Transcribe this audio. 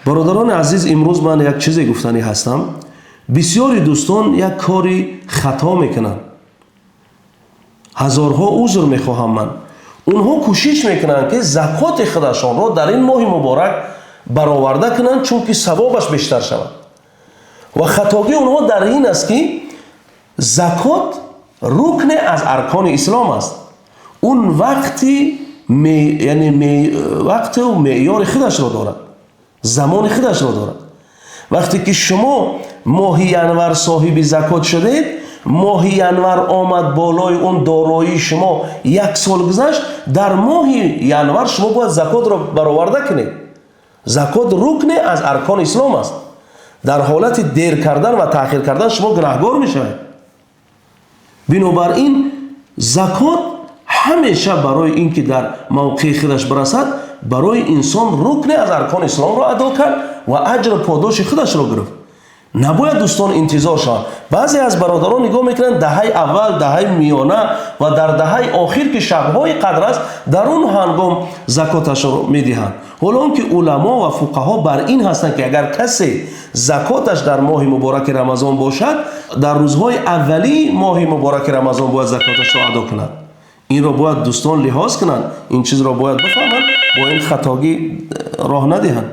Бародарони азиз, имрӯз ман як чизе гуфтанӣ ҳастам. Бисёри дӯстон як кори хато мекунанд. Ҳазорҳо узр мехоҳам ман. Онҳо кӯшиш мекунанд, ки закоти худашонро дар ин моҳи муборак бароварда кунанд, чунки савобаш бештар шавад. Ва хатогии онҳо дар ин аст, ки закот рукне аз аркони ислом аст. Он вақти, яъне вақту меъёри худашро дорад, замони худашро дорад. Вақте ки шумо моҳи январ соҳиби закот шудед, моҳи январ омад, болои он дороии шумо як сол гузашт, дар моҳи январ шумо бояд закотро бароварда кунед. Закот рукне аз аркони ислом аст. Дар ҳолати дер кардан ва таъхир кардан шумо гунаҳгор мешавед. Бинобар ин закот ҳамеша барои ин ки дар мавқеи худаш бирасад, барои инсон рукне аз аркони исломро адо кард ва аҷру подоши худашро гирифт. Набояд дӯстон интизор шаванд. Баъзе аз бародарон нигоҳ мекунанд, даҳаи аввал, даҳаи миёна ва дар даҳаи охир, ки шабҳои қадр аст, дар он ҳангом закоташро медиҳанд. Ҳоло он ки уламо ва фуқаҳо бар ин ҳастанд, ки агар касе закоташ дар моҳи мубораки Рамазон бошад, дар рӯзҳои аввалии моҳи мубораки Рамазон бояд закоташро адо кунад. Инро бояд дӯстон лиҳоз кунанд, ин чизро бояд бифаҳманд, бо ин хатогӣ роҳ надиҳанд.